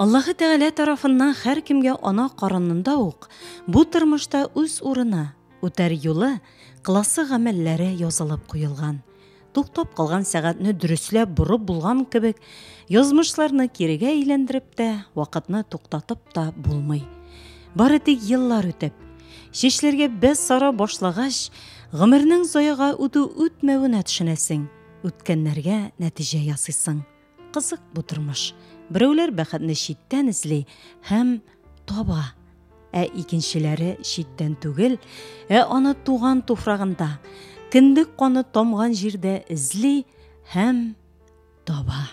Аллаһы Тәгалә тарафыннан һәркемгә ана карынында ук бу тормышта үз урыны, үтәр юлы, кыласы гамәлләре язылып куелган. Туктап калган сәгатьне дөресләп борып булган кебек, язмышларны кирегә әйләндереп тә, вакытны туктатып та булмый. Бары тик еллар үтеп, чәчләргә бәс сара башлагач, гомернең заяга үтү-үтмәвенә төшенәсең, үткәннәргә нәтиҗә ясыйсың. Кызык бу тормыш. Берәүләр бәхетне читтән эзли һәм таба. Ә икенчеләре читтән түгел, ә аны туган туфрагында, кендек каны тамган җирдә эзли һәм таба.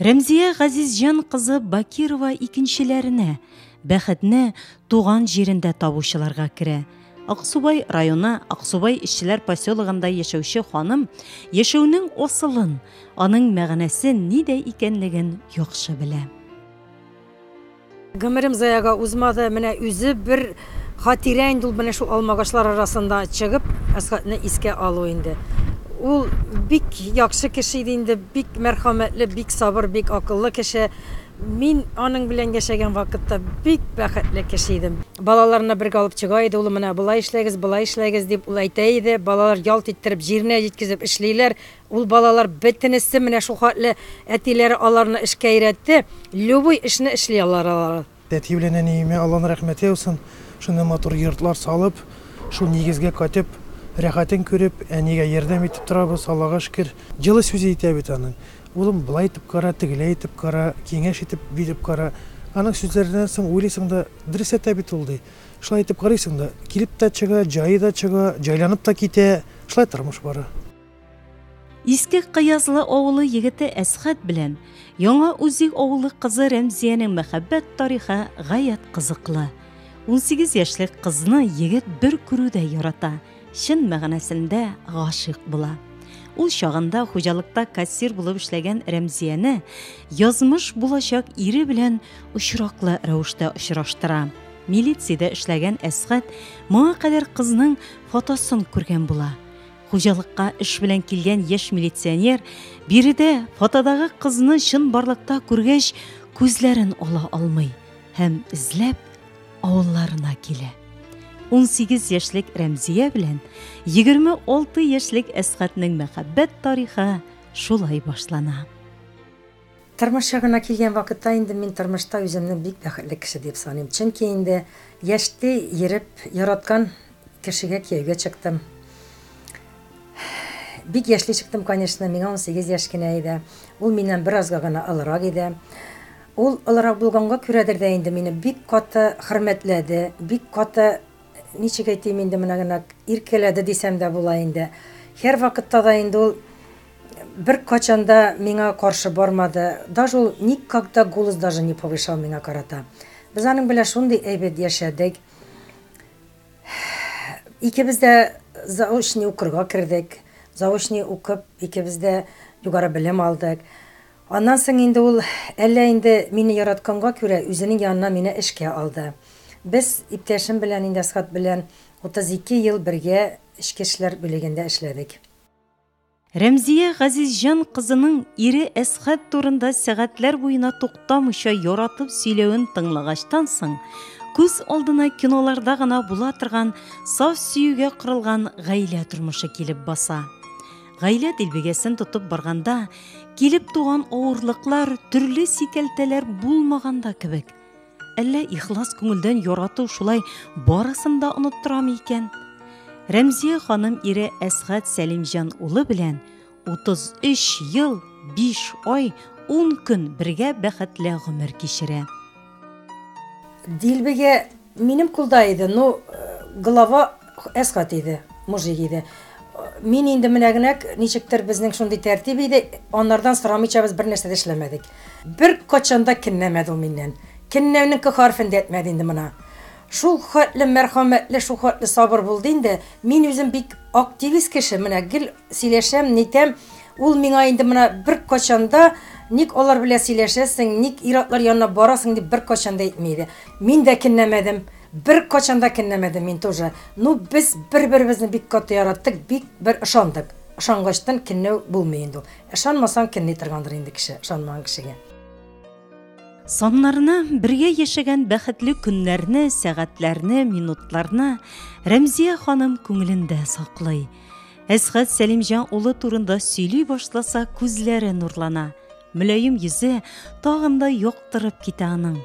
Рәмзия Газизҗан кызы Бакирова икенчеләренә, бәхетне туган җирендә табучыларга керә. Аксубай районы Аксубай эшчеләр поселогында яшәүче ханым яшәүнең асылын, аның мәгънәсе нидә икәнлеген яхшы белә. Гомерем заяга узмады, менә үзе бер хатирә инде ул менә шул алмагачлар арасында чыгып, Әсгатьне искә алу инде. Ул бик яхшы кеше иде инде, бик мәрхәмәтле, бик сабыр, бик акыллы кеше. Мин аның белән яшәгән вакытта бик бәхетле кеше идем. Балаларны бергә алып чыга иде, улым, менә болай эшләгез, болай эшләгез, дип ул әйтә иде. Балалар ялт иттереп, җиренә җиткезеп эшлиләр. Ул балалар бөтенесе менә шул хәтле әтиләре аларны эшкә өйрәтте, любой эшне эшли алар алар. Әти белән әниемә Алланың рәхмәте яусын, шундый матур йортлар салып, шул нигезгә кайтып, рәхәтен күреп, әнигә ярдәм итеп торабыз, Аллага шөкер. Җылы сүзе итә бит аның. Улым, болай итеп кара, тегеләй итеп кара, киңәш итеп биреп кара. Аның сүзләреннән соң уйлыйсың да, дөрес әйтә бит ул, ди. Шулай итеп карыйсың да, килеп тә чыга, җае да чыга, җайланып та китә. Шулай тормыш бара. Иске Кыязлы авылы егете Әсхәт белән Яңа Үзик авылы кызы Рәмзиянең мәхәббәт тарихы гаять кызыклы. 18 яшьлек кызны егет бер күрүдә ярата, чын мәгънәсендә гашыйк була. Ул чагында хуҗалыкта кассир булып эшләгән Рәмзияне язмыш булачак ире белән очраклы рәвештә очраштыра. Милициядә эшләгән Әсхәт моңа кадәр кызның фотосын күргән була. Хуҗалыкка эш белән килгән яшь милиционер биредә фотодагы кызны чынбарлыкта күргәч, күзләрен ала алмый һәм эзләп авылларына килә. 18 яшьлек Рәмзия белән 26 яшьлек Әсхәтнең мәхәббәт тарихы шулай башлана. Тормыш ягына килгән вакытта инде мин тормышта үземне бик бәхетле кеше дип саныйм. Чөнки инде яшьти йөреп, яраткан кешегә кияүгә чыктым. Бик яшьли чыктым, конечно, миңа 18 яшь кенә иде. Ул миннән беразга гына олырак иде. Ул олырак булганга күрәдер дә инде мине бик каты хөрмәтләде, бик каты, ничек әйтим инде, менә генә иркәләде дисәм дә була инде. Һәрвакытта да инде ул Беркайчан да миңа каршы бармады, даже ул никогда голос даже не повышал миңа карата. Без аның белән шундый әйбәт яшәдек. Икебез дә заочный укырга кердек. Заочный укып, икебез дә югары белем алдык. Аннан соң инде ул әллә инде мине яратканга күрә үзенең янына мине эшкә алды. Без иптәшем белән инде Әсхәт белән 32 ел бергә эчке эшләр бүлегендә эшләдек. Рәмзия Газизҗан кызының ире Әсхәт турында сәгатьләр буена туктамыйча яратып сөйләвен тыңлагачтан соң, күз алдына киноларда гына була торган саф сөюгә корылган гаилә тормышы килеп баса. Гаилә дилбегәсен тотып барганда килеп туган авырлыклар, төрле сикәлтәләр булмаган да кебек. Әллә ихлас күңелдән ярату шулай барысын да оныттырамы икән? Рәмзия ханым ире Әсгать Сәлимҗан улы белән 33 ел, 5 ай, 10 көн бергә бәхетле гомер кичерә. Дилбегә минем кулда иде, ну, глава Әсгать иде, мужик иде. Мин инде менә генә ничектер безнең шундый тәртип иде, аннардан сорамыйча без бернәрсә дә эшләмәдек. Бер качан да кеннәмәде ул миннән. Кеннәүнең к хәрефен дә әйтмәде инде мона. Шул хәтле мәрхәмәтле, шул хәтле сабыр булды инде. Мин үзем бик активист кеше, менә гел сөйләшәм, нитәм. Ул миңа инде менә бер качан да ник алар белән сөйләшәсең, ник ир-атлар янына барасың дип бер качан да әйтми иде. Мин дә кеннәмәдем. Бер качан да кеннәмәдем мин тоже. Ну, без бер-беребезне бик каты яраттык, бик бер ышандык. Ышангачтан кеннәү булмый инде ул. Ышанмасаң, кенни торгандыр инде кеше, ышанмаган кешегә. Саннарны, бергә яшәгән бәхетле көннәрне, сәгатьләрне, минутларны Рәмзия ханым күңелендә саклый. Әсхәт Сәлимҗан улы турында сөйли башласа, күзләре нурлана. Мөлаем йөзе тагын да яктырып китә аның.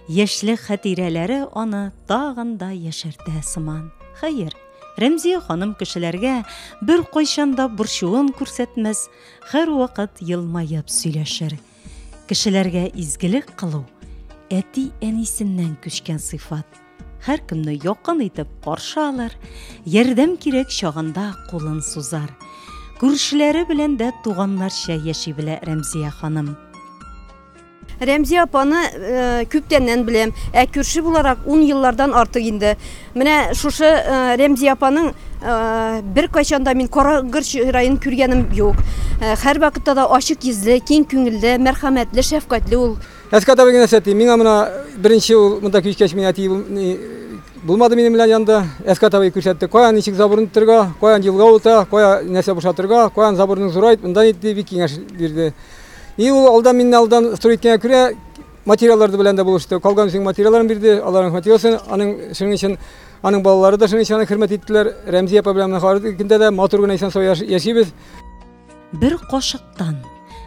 Яшьлек хатирәләре аны тагын да яшәртә сыман. Хәер, Рәмзия ханым кешеләргә беркайчан да борчуын күрсәтмәс, һәрвакыт елмаеп сөйләшер. Кешеләргә изгелек кылу әти-әнисеннән күчкән сыйфат. Һәркемне якын итеп каршы алыр, ярдәм кирәк чагында кулын сузар. Күршеләре белән дә туганнарча яши белә Рәмзия ханым. Рәмзия апаны э, күптәннән беләм, ә күрше буларак 10 еллардан артык инде. Менә шушы э, Рәмзия апаның э, беркайчан да мин караңгыр чыраен күргәнем юк. Һәрвакытта да ачык йөзле, киң күңелле, мәрхәмәтле, шәфкатьле ул. Әскат абый генә әти, миңа менә беренче ул монда күчкәч мин әти булмады минем белән янда. Әскат абый күрсәтте, каян ничек заборны тотырга, каян елга ута, кая нәрсә бушатырга, каян заборның зурайт, монда нит дип бик киңәш бирде. И ул алдан миннән алдан строить иткәнгә күрә материалларды белән дә булышты. Калган үзенең материалларын бирде, аларның материалсын, аның шуның өчен аның балалары да шуның өчен аны хөрмәт иттеләр. Рәмзия апа белән менә хәзерге көндә дә матур гына исән-сау яшибез. Бер кашыктан,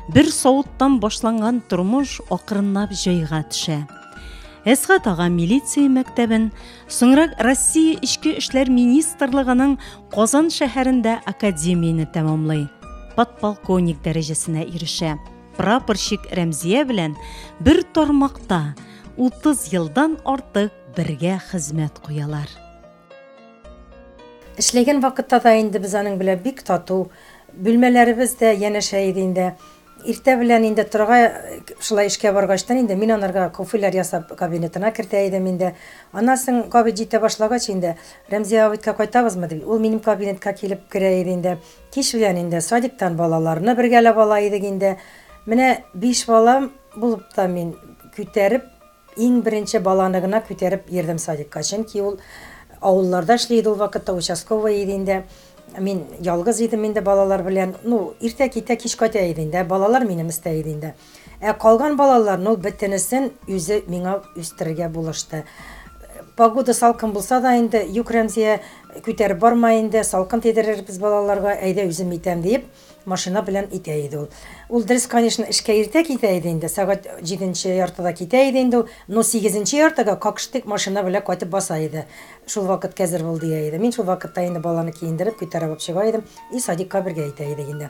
бер савыттан башланган тормыш акрынлап җайга төшә. Әсгать ага милиция мәктәбен, соңрак Россия Эчке эшләр министрлыгының Казан шәһәрендә академияне тәмамлый. Подполковник дәрәҗәсенә ирешә. Прапорщик Рәмзия белән бер тармакта 30 елдан артык бергә хезмәт куялар. Эшләгән вакытта да инде без аның белән бик тату. Бүлмәләребез дә янәшә иде инде. Иртә белән инде торырга шулай эшкә баргачтан инде мин анарга кофелар ясап кабинетына кертә идем инде. Аннан соң кабит җитә башлагач инде, Рәмзия абыйка кайтабызмы дип, ул минем кабинетка килеп керә иде инде. Кич белән инде садиктан балаларны бергәләп ала идек инде. Менә биш балам булып та мин күтәреп Иң беренче баланы гына күтәреп йөрдем садикка, чөнки ул авылларда эшли иде ул вакытта, участковый иде инде. Мин ялгыз идем инде балалар белән. Ну, иртә китә, кич кайта иде инде. Ә балалар минем өстә иде инде. Ә калган балаларны ул бөтенесен үзе миңа үстерергә булышты. Погода салкын булса да инде, юк, Рәмзия, күтәреп барма инде, салкын тидерербез балаларга, әйдә үзем итәм диеп, Машина белән итә иде ул. Ул дөрес, конечно, эшкә иртә китә иде инде, сәгать җиденче яртыда китә иде инде ул, но сигезенче яртыга какштык машина белән кайтып баса иде. Шул вакыт кәзер бул дия иде. Мин шул вакытта инде баланы киендереп, күтәреп алып чыга идем и садикка бергә итә идек инде.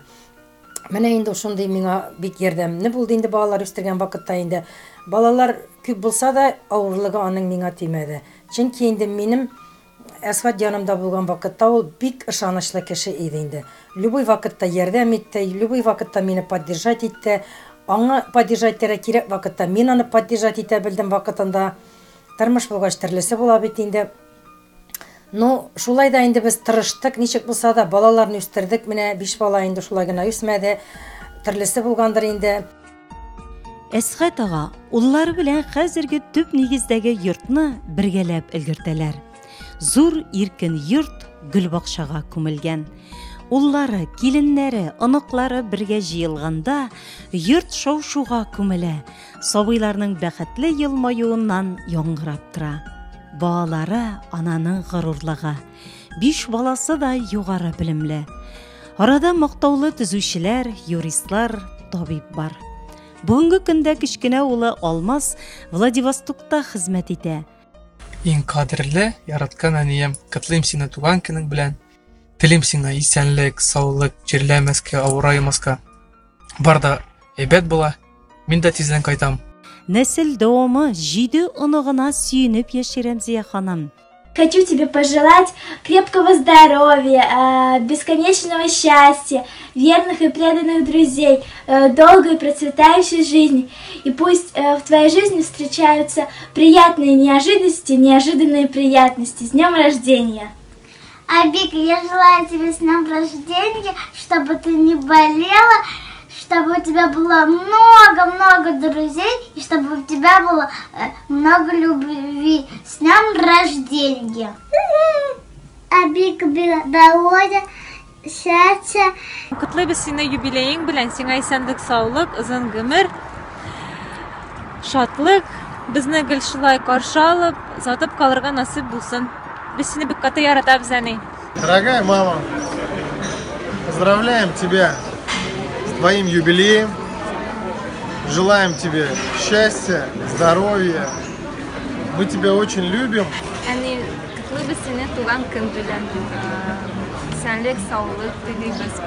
Менә инде шундый миңа бик ярдәмне булды инде балалар үстергән вакытта инде. Балалар күп булса да, авырлыгы аның миңа тимәде. Чөнки инде минем Әсгать янымда булган вакытта ул бик ышанычлы кеше иде инде. Любой вакытта ярдәм итте, любой вакытта мине поддержать итте. Аңа поддержать итәргә кирәк вакытта мин аны поддержать итә белдем вакытында. Тормыш булгач төрлесе була бит инде. Ну, шулай да инде без тырыштык, ничек булса да балаларны үстердек. Менә биш бала инде шулай гына үсмәде. Төрлесе булгандыр инде. Әсхәт ага уллары белән хәзерге төп нигездәге йортны бергәләп өлгертәләр. Зур иркен йорт гөлбакчага күмелгән. Уллары, киленнәре, оныклары бергә җыелганда йорт шау-шуга күмелә, сабыйларның бәхетле елмаюыннан яңгырап тора. Балалары ананың горурлыгы. Биш баласы да югары белемле. Арада мактаулы төзүчеләр, юристлар, табиб бар. Бүгенге көндә кечкенә улы Алмаз Владивостокта хезмәт итә. Иң кадерле, яраткан әнием, котлыйм сине туган көнең белән. Телим сиңа исәнлек, саулык, чирләмәскә, авыраймаска. Бар да әйбәт була. Мин дә тиздән кайтам. Нәсел дәвамы җиде оныгына сөенеп яши Рәмзия ханым. Хочу тебе пожелать крепкого здоровья, э, бесконечного счастья, верных и преданных друзей, э, долгой и процветающей жизни. И пусть э, в твоей жизни встречаются приятные неожиданности, неожиданные приятности. С днем рождения! Абик, я желаю тебе с днем рождения, чтобы ты не болела, чтобы у тебя было много-много друзей и чтобы у тебя было э, много любви. С днем рождения! Абик здоровья, счастья. Котлыйбыз сине юбилеең белән, сиңа исәнлек, саулык, озын гомер. шатлык, безне гел шулай каршы алып, озатып калырга насыйп булсын. Без сине бик каты яратабыз, әни. Дорогая мама, поздравляем тебя с твоим юбилеем. Желаем тебе счастья, здоровья. Мы тебя очень любим. Әни, котлыйбыз сине туган көн белән. Исәнлек, саулык телибез.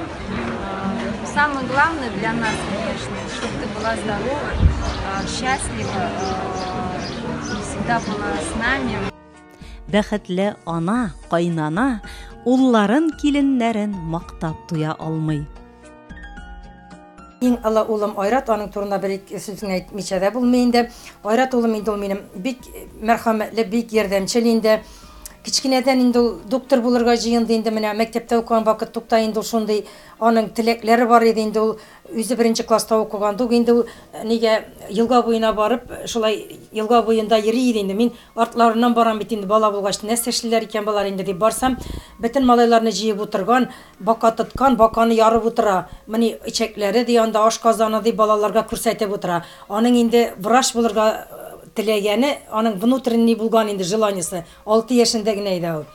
Самое главное для нас, конечно, чтобы ты была здорова, счастлива, всегда была с нами. Бәхетле ана, кайнана улларын, киленнәрен мактап туя алмый. Иң олы улым Айрат, аның турында бер ике сүз генә әйтмичә дә булмый инде. Айрат улым инде ул минем бик мәрхәмәтле, бик ярдәмчел инде. Кечкенәдән инде ул доктор булырга җыенды инде, менә мәктәптә укыган вакыт тукта инде ул шундый аның теләкләре бар иде инде ул үзе беренче класста укыганда ук инде ул нигә елга буена барып шулай елга буенда йөри иде инде. Мин артларыннан барам бит инде бала булгач, нәрсә эшлиләр икән болар инде дип барсам, бөтен малайларны җыеп утырган, бака тоткан, баканы ярып утыра. Менә эчәкләре ди, анда ашказаны ди, балаларга күрсәтеп утыра. Аның инде врач булырга теләгәне, аның внутренний булган инде желаниесе, 6 яшендә генә иде ул.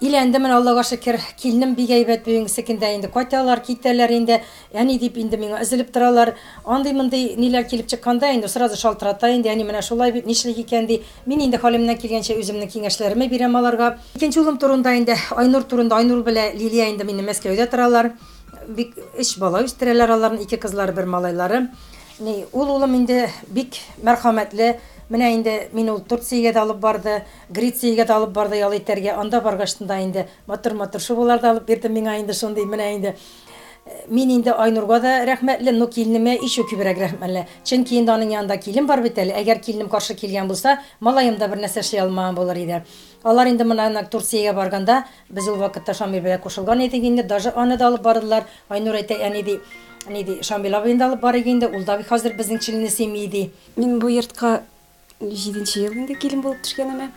Өйләндем, менә Аллага шөкер, киленем бик әйбәт бүгенге көндә инде кайталар, китәләр инде, әни дип инде миңа өзелеп торалар. Андый-мондый ниләр килеп чыкканда инде сразу шалтырата инде, әни менә шулай бит, нишлик икән ди. Мин инде хәлемнән килгәнчә үземнең киңәшләремне бирәм аларга. Икенче улым турында инде, Айнур турында, Айнур белән Лилия инде минем Мәскәүдә торалар. Бик өч бала үстерәләр аларның, ике кызлары, бер малайлары. Ни, ул улым инде бик мәрхәмәтле. Менә инде мин ул Турциягә дә алып барды, Грециягә дә алып барды ял итәргә. Анда баргач та инде матур-матур шубалар да алып бирде миңа инде шундый, менә инде. Мин инде Айнурга да рәхмәтле, но киленемә еще күбрәк рәхмәтле. Чөнки инде аның янында килен бар бит әле. Әгәр киленем каршы килгән булса, малаем да бер нәрсә эшли алмаган булыр иде. Алар инде менә Турциягә барганда, без ул вакытта Шамил белән кушылган идек инде, даже аны да алып бардылар. Айнур әйтә, әни ди, ни ди, Шамил абыйны да алып барыйк инде, ул да бит хәзер безнең члены семьи ди. Мин бу йортка 7 ел инде килен булып төшкәнемә.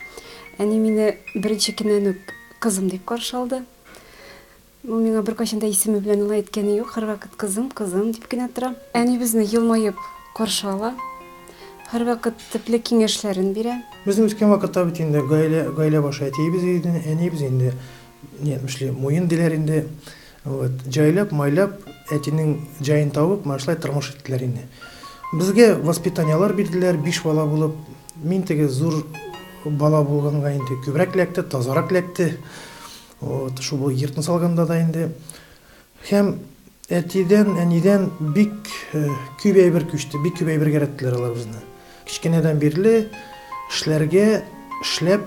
Әни мине беренче көннән үк кызым дип каршы алды. Ул миңа беркайчан да исеме белән алай әйткәне юк, һәрвакыт кызым, кызым дип кенә тора. Әни безне елмаеп каршы ала, һәрвакыт төпле киңәшләрен бирә. Безнең үскән вакытта бит инде гаилә башы әтиебез иде, әниебез инде, ни әйтмешли, муен диләр инде. Вот, җайлап, майлап, әтинең җаен табып, менә шулай тормыш иттеләр инде. Безгә воспитаниялар бирделәр, 5 бала булып. Мин теге зур бала булганга инде күбрәк эләкте, тазарак эләкте. Вот, шул бу йортны салганда да инде. Һәм әтидән, әнидән бик күп әйбер күчте, бик күп әйбер өйрәттеләр алар безне. Кечкенәдән бирле эшләргә, эшләп,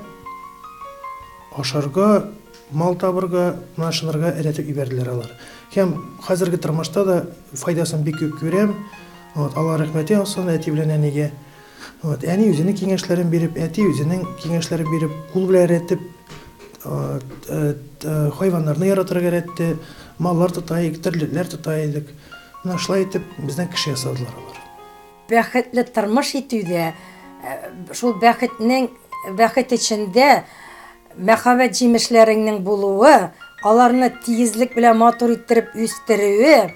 ашарга, мал табырга, менә өйрәтеп җибәрделәр алар. Һәм хәзерге тормышта да файдасын бик күп күрәм. Вот, Алла рәхмәте яусын әти белән әнигә. Вот, әни үзенең киңәшләрен биреп, әти үзенең киңәшләрен биреп, кул белән өйрәтеп, хайваннарны яратырга өйрәтте, маллар тота идек, терлекләр тота идек. Менә шулай итеп бездән кеше ясадылар алар. Бәхетле тормыш итүдә, шул бәхетнең, бәхет эчендә мәхәббәт җимешләреңнең булуы, аларны тигезлек белән матур иттереп үстерүе,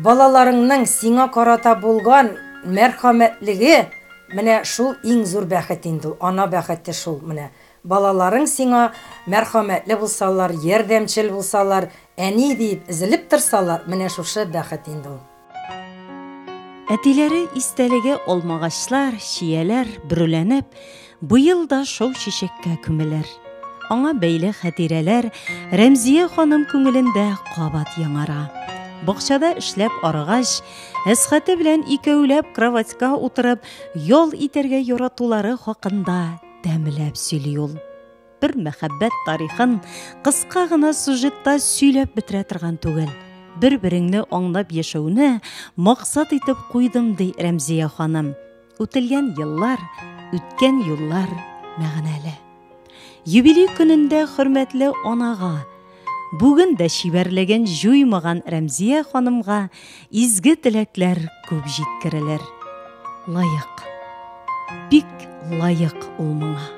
балаларыңның сиңа карата булган мәрхәмәтлеге, менә шул иң зур бәхет инде ул, ана бәхете шул менә. Балаларың сиңа мәрхәмәтле булсалар, ярдәмчел булсалар, әни дип өзелеп торсалар, менә шушы бәхет инде ул. Әтиләре истәлеге алмагачлар, чияләр бөреләнеп, быел да шау чәчәккә күмелер. Аңа бәйле хатирәләр Рәмзия ханым күңелендә кабат яңара. Бакчада эшләп арыгач, Әсхәте белән икәүләп кроватька утырып, ял итәргә яратулары хакында тәмләп сөйли ул. Бер мәхәббәт тарихын кыска гына сюжетта сөйләп бетерә торган түгел. Бер-береңне аңлап яшәүне максат итеп куйдым, ди Рәмзия ханым. Үтелгән еллар, үткән юллар мәгънәле. Юбилей көнендә хөрмәтле анага, бүген дә чибәрлеген җуймаган Рәмзия ханымга изге теләкләр күп җиткерелер. Лаек, бик лаек ул моңа.